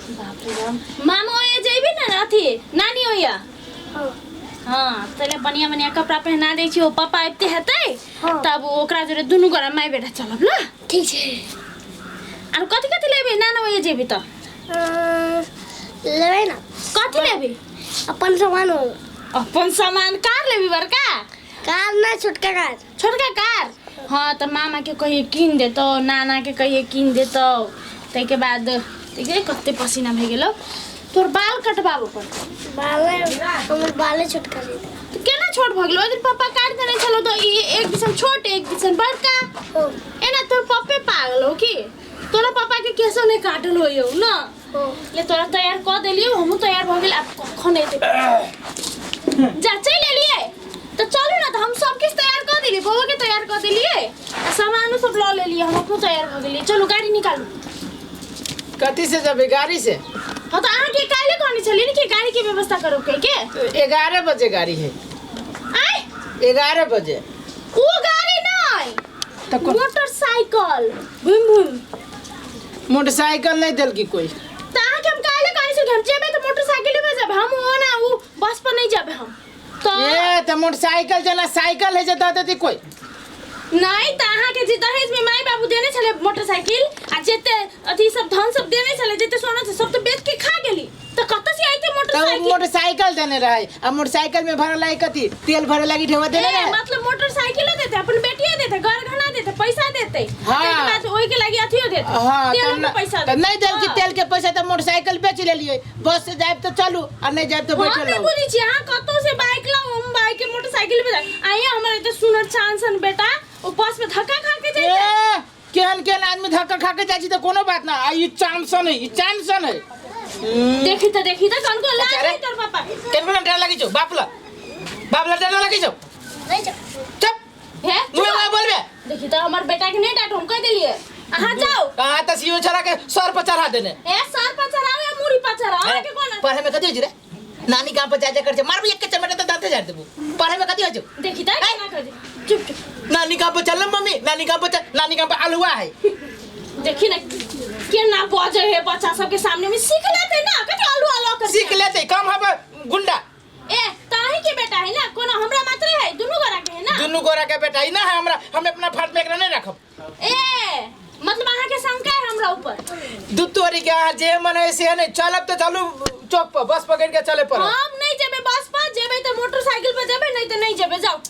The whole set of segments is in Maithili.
बाप रे बाप, मामा ओया जेबी ने अथी नानी ओया? हाँ। हाँ, तले बढ़िया बढ़िया कपड़ा पहना दै छी, ओ पापा आबिते हेतै। हाँ। तब ओकरा जोरे दुनू गोरा माय बेटा चलब ल। ठीक छै। आर कथी कथी लेबी नाना ओया जेबी तऽ? लेबै ने। कथी लेबी? अपन सामान हो। अपन सामान? कार लेबी बड़का? कार ना, छोटका कार। छोटका कार। हाँ, तऽ मामा के कहिए कीन देतौ, नाना के कहिए कीन देतौ। ताहिके बाद देखिए कते पसीना भए गेलौ। तोर बाल कटबाबऽ पड़तौ। बाले, हमर बाले छोटका छै। तऽ केना छोट भऽ गेलौ? ओहि दिन पप्पा काटि देने छलौ तऽ ई एक दिसन छोट, एक दिसन बड़का। हो। एना तोर पप्पे पागल हो की? तोरा पापा के केसो नहीं काटल होइयौ ना? हो। ले, तोरा तैयार कऽ देलियौ, हमहूँ तैयार भऽ गेल। आब कखन एतै? जा, चलि एलियै तऽ चलू ने। तऽ हम सब किछु तैयार कऽ देलियै, बौआ के तैयार कऽ देलियै आ सामानो सब लऽ लेलियै, हम अपनो तैयार भऽ गेलियै। चलू, गाड़ी निकालू। कथी से जेबै? गाड़ी से? हाँ, तऽ अहाँके काल्हि कहने छलियै ने कि गाड़ी के व्यवस्था करू कहि के। 11 बजे गाड़ी है। आय? 11 बजे। ओ गाड़ी नहीं। तऽ मोटरसाइकिल घुमि घुमि। मोटरसाइकिल नहीं देलकी कोई। तऽ अहाँके हम काल्हि कहने छलियै, हम जेबै तऽ मोटरसाइकिले पर जेबै हम, ओ ना ओ बस पर नहीं जेबै हम तऽ। ए, तऽ मोटरसाइकिल जेना साइकिल है जे दऽ देती कोई। नहीं, तऽ अहाँके जे दहेज में माय बाबू देने छलै मोटरसाइकिल आ जते अथी सब धन सब देने छलै, जते सोना छै, सब तऽ बेच के खा गेली, तऽ कतऽ से आइते तऽ ओ मोटरसाइकिल? मोटरसाइकिल देने रहे आ मोटरसाइकिल में भरल है कथी? तेल भरे लागी ढेवा देने ए, रहे। मतलब मोटरसाइकिलो देते, अपन बेटियो देते, घर घना देते, पैसा देते। हाँ। ताहिके बाद ओहि के लागी अथियो देते। हाँ। तेलो के पैसा तऽ नहीं देलकी। हाँ। तेल के पैसा तऽ मोटरसाइकिल बेच लेलियै। बस से जायब तऽ चलू आ नहीं जायब तऽ हम बैठल नहीं रहू। बुझै छी, अहाँ कतौ से बाइक लाउ, हम बाइक के मोटरसाइकिल पे जाए आइए। हमर एते सुनर चांद सन बेटा ओ बस में धक्का खा के जाइते। ए, केहन केहन आदमी धक्का खा के जाइ छी तऽ कोनो बात ना। आ ई चांद सन है, ई चांद सन है। देखी तऽ, देखी तऽ, कनको लाज अच्छा, रे। नहीं तोर पापा? केन केन डर लगै छौ? बाप ला, बाप ला डर लगै छौ? नहीं छौ। चुप। हे। मुँह में बोलबे। देखी तऽ, हमर बेटा के नहीं डांटू, हम कह देलिए, अहाँ जाओ। कहाँ तऽ सीओ छोड़ा के सर पर चढ़ा देने। ए, सर पर चढ़ाओ या मूड़ी पर चढ़ाओ, अहाँके कोन? पढ़े में कथी होइ छै रे? नानी गाम पर जा जा कर छै, मारबी एक के चमेटा तऽ दांते झाड़ देबू। पढ़े में कथी होइ छै? देखी तऽ, केना कर, चुप चुप। नानी गाम पर चल मम्मी, नानी गाम पर चल। नानी गाम पर अलुआ है। देखी ने केना बजे है। बच्चा सबके सामने में सीख लेते ना, कथी आलू आलू कर। सीख लेते कम हब गुंडा। ए, ताही के बेटा है ना, कोनो हमरा मात्र है? दुनू गोरा के है ना। दुनू गोरा के बेटा ई ना है हमरा। हम अपना फाट में एकरा नहीं रखब। ए, मतलब अहाँ के शंका है हमरा ऊपर? दू तोरी के, अहाँ जे मन है से नहीं। चलब तो चलू चौक पर, बस पकड़ के चले पड़त। हम नहीं जेबे बस पर, जेबे तो मोटरसाइकिल पर जेबे, नहीं तो नहीं जेबे, जाओ।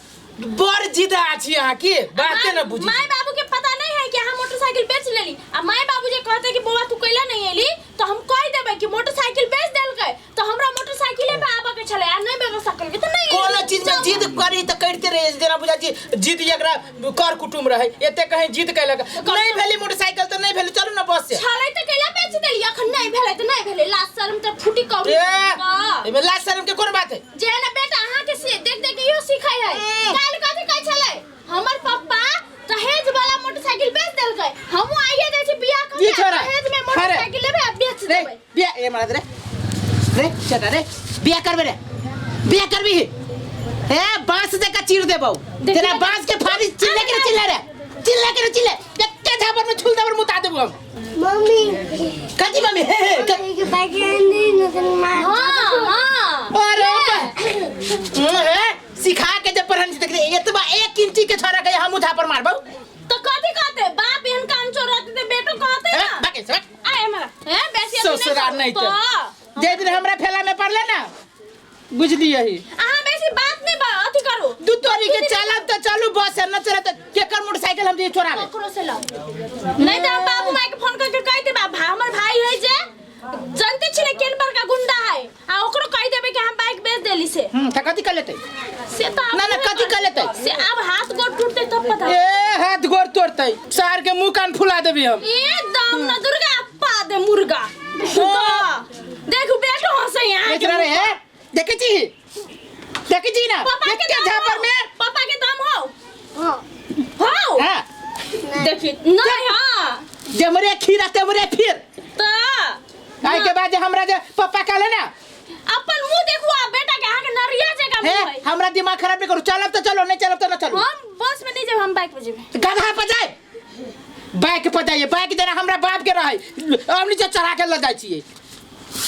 बड़ जिद अछि अहाँ की, बाते न बुझी। माय बाबू के पता नहीं है कि अहाँ मोटरसाइकिल बेच लेली आ माय बाबू जे कहते कि बौआ तू कैला नहीं एली, तो हम कह देबै कि मोटरसाइकिल बेच देलकै तो हमरा मोटरसाइकिले पे आबऽ के छलै आ नहीं व्यवस्था करके तो नहीं कोनो एली। चीज में जिद करी तऽ करिते रहे, जेना बुझा छी जिद एकरा कर कुटुम रहे। एते कहीं जिद कैलक, नहीं भेली मोटरसाइकिल तऽ नहीं भेली, चलू ना बस से। छलै तऽ कैला बेच देली? अखन नहीं भेलै तऽ नहीं भेलै, लाज शर्म तऽ फूटी कौड़ी। ए, एमे लाज शर्म के कोन बात है? जे ना बेटा अहाँ के से देख देख के इहो सिखै है। काल्हि कथी कहै छलै? हमर पप्पा दहेज वाला मोटरसाइकिल बेच देलकै, हमहूँ आइए जाइ छी बियाह कऽ ई के छोरा, दहेज में अरे। मोटरसाइकिल लेबै आ बेच रे देबै। बिया ए मारा रे रे चटा रे, बिया करबे रे? बिया करबी? ए, बांस जका चीर देबौ। देखी। तेरा बांस के फाड़ी। चिल्ले के चिल्ले रे, चिल्ले के चिल्ले, एके झापर में छुल देबर, मुता देबौ हम। मम्मी। कथी मम्मी? हे हे मम्मी के बाइक आंदी न तो मार। हाँ हाँ। अरे हे, सिखा के जब पढ़न देख रे, एतबा 1 इंची के छोरा के हम झापर मारबौ। तो कथी कहते? बाप एहन काम चोर रहते ते बेटो कहते ए, ना। बाकी से बाकी। आए हमरा हे बेसी अथी ससुरा करू। नहीं तो तो जे दिन हमरा फेला में पड़ले ना, बुझलियै ही। अहाँ बेसी बात नहीं बा अथी करू। दू तोरी के, चलब तो चलू बस से, न चलब तो केकर मोटरसाइकिल हम जे चोराबे? ककरो से लाओ, नहीं तो हम बाबू माई के फोन करके कह देबा। भा हमर भाई है जे, जानते छी ने केन बड़का गुंडा है, आ ओकरो कह देबे कि हम बाइक बेच देली से। त कथी कर लेतै? से तो आब ना, ना, कथी कर लेतै? से आब हाथ गोड़ टूटते तब पता। ए, हाथ गोड़ तोड़तै, सार के मुंह कान फुला देबी हम। ए दम न दुर्गा पा दे मुर्गा। देखू, बेटो हंसे यहाँ देख रहे है, देखे छी, देखे छी ना? पापा के एके दम झापर हो। में। पापा के दम हो। हाँ। हो। हाँ। देखी नहीं, हाँ। जमरे खीरा तेमरे फिर। तो आई के बाद जे हमरा जे पप्पा कहले ना। अपन मुंह देखू आ बेटा के, अहाँ के नरिया जगह हे। मुंह है। हमरा दिमाग खराब नहीं करू। चलब तो चलो, नहीं चलब तो न चलू। हम बस में नहीं जेब, हम बाइक पे जेबे। गधा पर जाए, बाइक पर जाइए। बाइक जेना हमरा बाप के रहे, हम नीचे चढ़ा के ल जाइ छियै।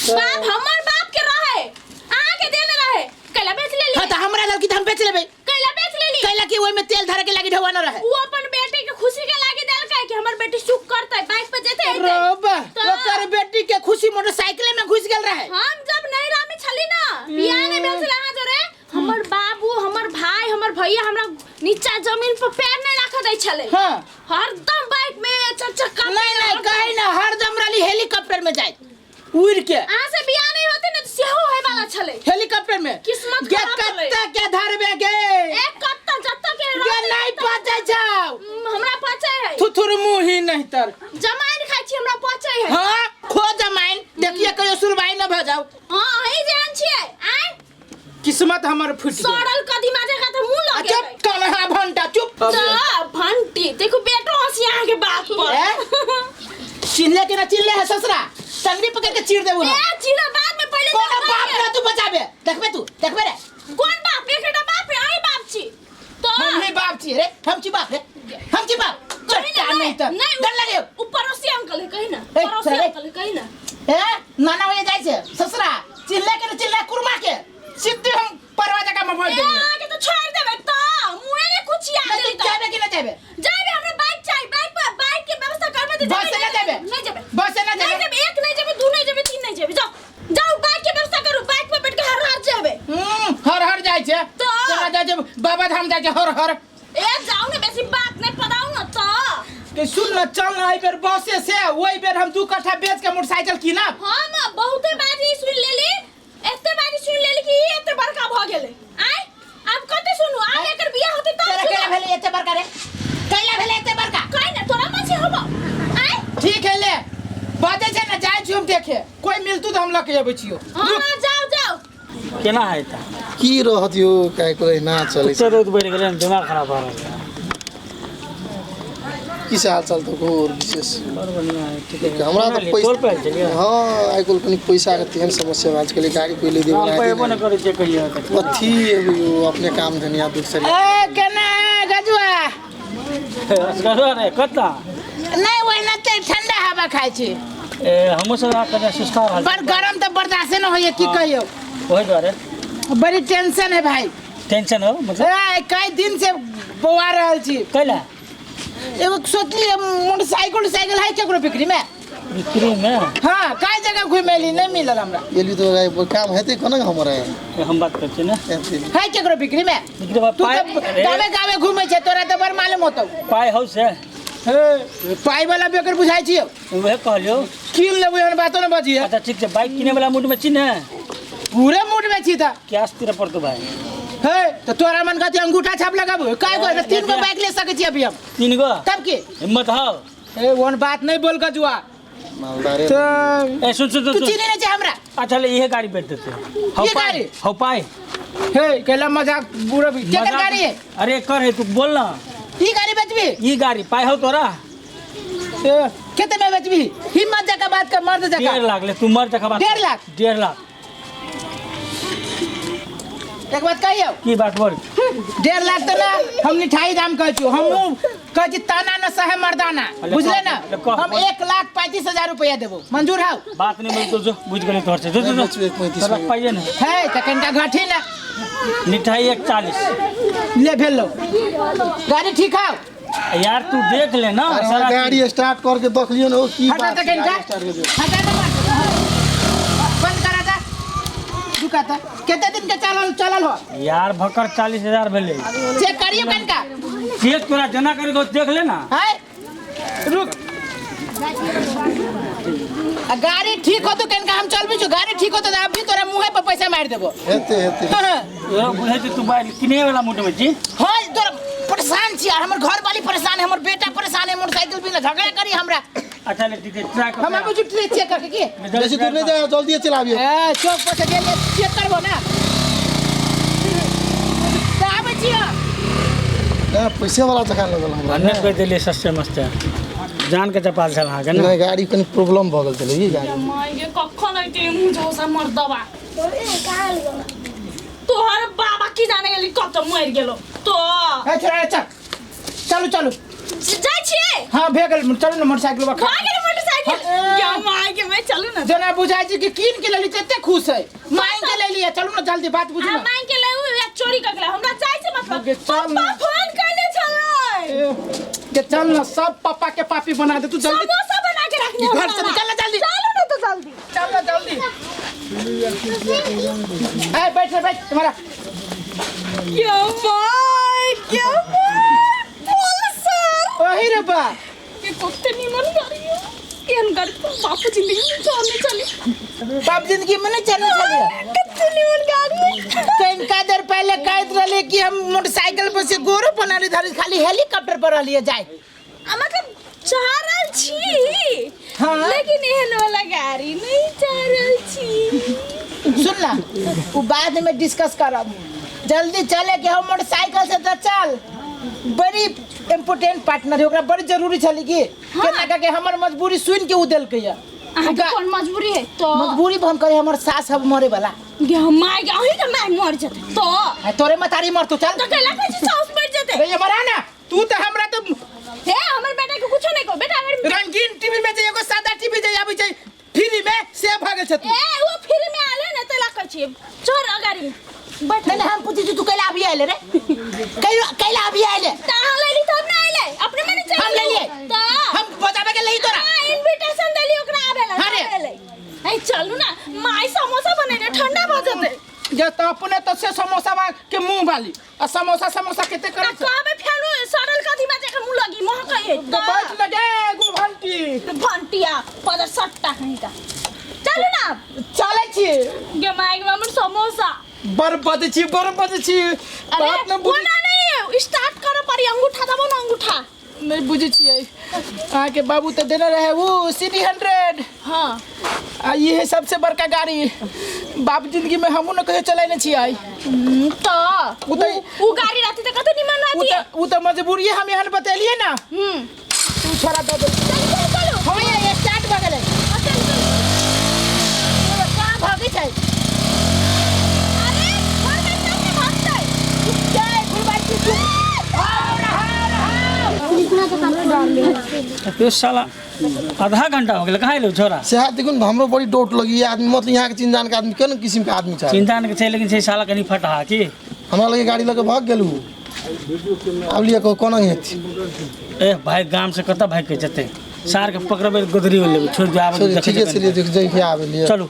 बाप हमर बाप के रहे, अहाँ के देले रहे, कैला बेच लेली? हां, त हमरा लड़की त हम बेच लेबै। कैला बेच लेली? कैला कि ओइ में तेल धरे के लागी ढोवा न रहे। उ अपन बेटी के खुशी के लागी देलकै कि हमर बेटी सुख करतै, बाइक पे जेतै अइतै। रोबा, तो- ओकर बेटी के खुशी मोटरसाइकिले में घुस गेल रहे। हम जब नैहरा में छली ना, बियाह नहीं भेल छलै अहाँ जोरे, हमर बाबू, हमर भाई, हमर भैया हमरा नीचा जमीन पर पैर नहीं राखऽ दै छलै। हरदम बाइक में चार चक्का। नहीं नहीं, कहीं ना, हरदम रही हेलीकॉप्टर में जाए उड़ के। अहाँ से बियाह नहीं होते ने त सेहो होय वाला छलै। हेलीकॉप्टर में किस्मत गे खराब छलै। कत्ता के धरबे गे? एक कत्ता जत्ता के गे नहीं पचे छौ। हमरा पचे है। थुथुर मुंह ही नहीं तर। जमाइन खाइ छी, हमरा पचे है। हाँ, खो जमाइन, देखिए कहियो सुनवाई न भ जाओ। हाँ, अहीं जेहन छियै आय। किस्मत हमर फूट गेल। सड़ल कदीमा जकाँ तऽ मुँह लगे। चुप कन्हा भंटा, चुप। तऽ भंटी देखू, बेटो हंसी अहाँ के बात पर। ए? चिल्ले के ना चिल्ले है ससुरा, टंगरी पकड़ के चीर देबू हम। ए चीरा बाद में, पहिले कोनो तऽ बाप बताइए। ना तू बचाबे, देखबे तू, देखबे रे। कोन बाप? एकटा बाप है, अहीं बाप छी तो। हम ही बाप छी रे, हम छी बाप रे, हम छी बाप। कही ना। चट्टा नहीं तर नहीं, डर लगे। उ पड़ोसी अंकल है, कही ना। ए, पड़ोसी चल रे। अंकल है, कही ना। ए नाना हो जाय छै ससुरा, चिल्ले के ना चिल्ले, कुरमा के सीधे हम परवा जगह में भर ए देबे। अहाँ के तो छोड़ देबै तऽ मुँहे ने कुछ याद नहीं, तू जाबे कि ना जाबे? जाबे, हमरा बाइक चाही, बाइक पर बाइक के व्यवस्था करबे तऽ बस से ना जाबे? नहीं जाबे। बस से ना नहीं जाबे? जाबे, एक नहीं जाबे, दू नहीं जाबे, तीन नहीं जाबे। जाओ जाओ, बाइक के व्यवस्था करू, बाइक पर बैठ के हर हर जाबे। हर हर जाय छै। तो? तोरा जाय छै बाबा धाम जाय छै हर हर। ए जाओ ने, बेसी बात नहीं पदाऊ न तऽ। के सुन न, चल न एहि बेर बसे से, ओहि बेर हम 2 कट्ठा बेच के मोटरसाइकिल कीनब। हम बहुते बाजी सुन लेली, एते बाजी सुन लेली कि ई एते बड़का भ गेलै। आय आब कते सुनू? आब एकर बियाह होतै तब तोरा केला सुनब। भेलै एते बड़का रे? कैला भेलै एते बड़का? कहि ने तोरा मछी होबो आय। ठीक है, ले बजे छै ने, जाइ छी हम देखे, कोई मिलतू तऽ हम लऽ के अबै छियौ। हाँ हाँ, जाओ जाओ। केना हेतै? की रहत यौ, काहे कोई ना चलै कते रौद बढ़ि गेलै ने, दिमाग खराब भऽ रहल है। की से हाल चाल तऽ कहू आओर विशेष? बड़ बढ़िआँ है, ठीक है। हमरा तऽ टोल पर आयल छलियै? हँ, आइ काल्हि कनि पैसाके तेहन समस्या भए गेलै, गाड़ी पहिले हम देबे पेबो नहि करै छियै कहियो तऽ। कथी एगो यौ, अपने काम धनिया दूसरे। ए केना है गजुआ? असगरो रे कतऽ? नहीं, ओहिना ते ठंडा हवा खाइ छी। ए हमहूँ सब कनि सुस्ता रहल बड़ गरम तऽ बर्दाश्ते न होइए, की कहियौ। ओहि दुआरे। बड़ी टेंशन है भाई। टेंशन हो मतलब? ए कई दिन से बौआ रहल छी। कैला? एगो सोचली मोटरसाइकिल साइकिल है केकरो बिक्री में? बिक्री में? हाँ, कई जगह घुमि एली, नहीं मिलल हमरा। एली तऽ काम हेतै कोना हमर? ए, हम बात करै छियै ने। हेतै। है केकरो बिक्री में? बिक्री में तू पाइ तऽ गावे गावे घूमै छै, तोरा तऽ बड़ मालूम होतौ। पाइ हौ से? हे, पाइ वाला बेकर बुझाइ छियौ। उहे कहलियौ। कीन लेबै, एहन बातो ने बजिए। अच्छा ठीक छै, बाइक किने वाला मूड में छी ने? पूरे मूड में छी तऽ। कैश तीर पड़तौ भाई। हे तऽ तोरा मन कहती अंगूठा छाप लगाबू, काय गो तीन गो बाइक ले सकै छी अभी हम। तीन गो? तब की। हिम्मत हौ? ए ओहन बात नहीं बोल गजुआ। मालदारे। तऽ ए सुन सुन तू सुन। चिन्है नहीं छै हमरा। अच्छा ले, इहे गाड़ी बेच देते हौ। ये पाइ गाड़ी? हौ पाइ। हे कैला मजाक बुरा भी केकर मजाक- गाड़ी है? अरे कर है, तू बोल ना। ई गाड़ी बेचबी? ई गाड़ी पाइ हौ तोरा? ए, कते में बेचबी? हिम्मत जका बात कर, मर्द जका। 1.5 लाख ले, तू मर जका बात। 1.5 लाख? 1.5 लाख। एक बात कहियौ? की बात बोल। 1.5 लाख तऽ ना, हम मिठाई दाम कहै छियौ, हमहूँ कहै छी ताना न सहे मर्दाना। ले बुझले कह, ना? ले कह, हम बोल। 1,35,000 रुपया देबो, मंजूर हौ? बात नहीं बोल तो, जो बुझ गेलै तोहर से, जो जो नहीं, जो। बेचबै 1.35 तोरा में। पाइए ने। है तऽ कनिटा घटी ना। मिठाई 1.40। ले भेलो, गाड़ी ठीक हौ? यार तू देख ले ना। अरे सारा हमरा गाड़ी स्टार्ट करके देख लियौ ने, ओ की हटा बात तऽ छै, कनिटा। गाड़ी स्टार्ट कर दियौ। हटा तऽ बंद करा ता, रुका ता, कते दिन के चलल चलल हो? यार भकर 40,000 भेलै। चेक करियो कनिका। चेक तोरा जना करे तो देख ले ना। है रुक, आ गाड़ी ठीक हो तो कनिका हम चलबी छु, गाड़ी ठीक हो तो अभी तोरा मुँहे पर पैसा मारि देबो। हेतै हेतै। तोरा बुझै छै तू बाइक किने वाला मूड में छी। हाँ, तोरा परेशान छी यार, हमर घर वाली परेशान है, हमर बेटा परेशान है, मोटरसाइकिल बिना झगड़ा करी हमरा। अच्छा ले ठीक है, ट्राई कर। हम आबू छु चेक करके की। बेसी दूर नहि जाओ, जल्दी चलाबियौ। ए चौक पर से गेलियै, चेक करबो ना तऽ आबै छियै। ना, पैसे वाला जकाँ लगल हमरा। भन्ने कहि देलियै, सस्ते मस्ते जान के चपाल छल अहाँके ने। नहि, गाड़ी कनि प्रॉब्लम भऽ गेल छलै ई गाड़ी। माय गे, कखन अइते मुँह झोसा मर्दबा? कहाँ गेलो? तोहर बाबा की जाने गेली कब तऽ मरि गेलो तो। ए छोड़ा, चल चलू चलू। जाइ छियै। हाँ, भे गेल, चलू ने मोटरसाइकिल। भऽ गेल मोटरसाइकिल। गेल। क्या माय के मैं चलू ना। जना बुझाइ छै कि कीन के लेली कते खुश है, मांग के ले लिया। चलू ना जल्दी, बात बुझू आ ना। मांग के ले या चोरी कर गेला, हमरा चाहि से मतलब। गे, चल ना। पापा फोन कैले छलै। के चल ना, सब पापा के पापी बना दे तू जल्दी। समोसा बना के रखने घर से निकल ना जल्दी। चलू ना तो जल्दी। चल ना जल्दी। ए बैठ रे बैठ तुम्हारा। क्या माय क्या my Pulsar. ओही रे बा ये कते निमन गाड़ी है। एहन गाड़ी तो बापू जिंदगी में चलने चली। बाप जिंदगी में नहीं चलने चली। कते निमन गाड़ी है। कनिका देर पहले कहत रहले कि हम मोटरसाइकिल पर से गोरो बनाने धरी, खाली हेलीकॉप्टर पर रहलिए जाए। आ मतलब चाह रहल छी। हाँ। लेकिन एहन वाला गाड़ी नहीं चाह रहल छी। सुन ना, वो बाद में डिस्कस करब। जल्दी चले के हम मोटरसाइकिल से तो चल। बड़ी इम्पोर्टेंट पार्टनर है, ओकरा बड़ी जरूरी छली कि केना के हमर मजबूरी सुन के उ देलकै या। अहाँके कोन मजबूरी है तो? मजबूरी बन करे हमर सास अब मरे वाला। गे my गे अहीं के my मर जेतै तो। आ तोरे मतारी मरतो चल। तो कैला कहै छी साउस मर जेतै? रे मरा ना तू तो हमरा तो हे हमर बेटा के कुछो नहीं कहो बेटा। अगर रंगीन टीवी में जे एगो सादा टीवी जे आबै छै फ्री में से भगल छै तू। ए वो फ्री में आले ने तैला कहै छी चोर अगाड़ी में बैठ। नहीं हम पूछी तू कैला अभी आइले रे? कैला अभी आइले? त अहाँ लेली तब ना आइले, अपने मने चल हम लेलिए। त हम बजाबे के लेली तोरा। हां इनविटेशन देली ओकरा आबेला। हाँ रे। ए चलू ना माई समोसा बनेने ठंडा भ जेतै। जे त अपने तो से समोसा के मुंह वाली आ समोसा समोसा केते करे त कहबे फेनु सड़ल कथी में जे के मुंह लगी महकै है त बैठ लगे एगो घंटी घंटिया पदर सट्टा कहीं का। चलू ना चलै छी। गे माई के हमर समोसा बर्बाद छी बर्बाद छी। अरे बात न बुझ कोना नहीं स्टार्ट कर पड़ी, अंगूठा दबो ना अंगूठा। नहीं बुझे छियै अहाँ के बाबू तो देने रहे वो सिटी 100। हाँ आ ये है सबसे बड़का गाड़ी। बाप जिंदगी में हमू न कहियो चलाइने छियै। तो उ गाड़ी रहती त कते निमन रहती। उ त मजबूरी हम एहन बतेलिए ना। तू छोड़ा दे। चल चल चलो। हो ये स्टार्ट भ गेलै। चल चल। कहां भागै छै? अरे घर में चल के भागतै। जय गुरुबाई की तू। तो साला आधा घंटा हो गया, कहाँ एलो छोरा? सेहा देखुन हमरो बड़ी डोट लगी आदमी, मतलब यहाँ के चिंतान के आदमी केन किसिम के आदमी छै। चिंतान के छै लेकिन छै साला कनी फटहा की हमरा लगे गाड़ी लगे भाग गेलू। आब लिया को कोना हेती। ए भाई गाम से कत भाग के जते, सार के पकड़बे गोदरी में लेबे, छोड़ दे आबे। ठीक है चलिए देख जाई के आबे लिए। चलू।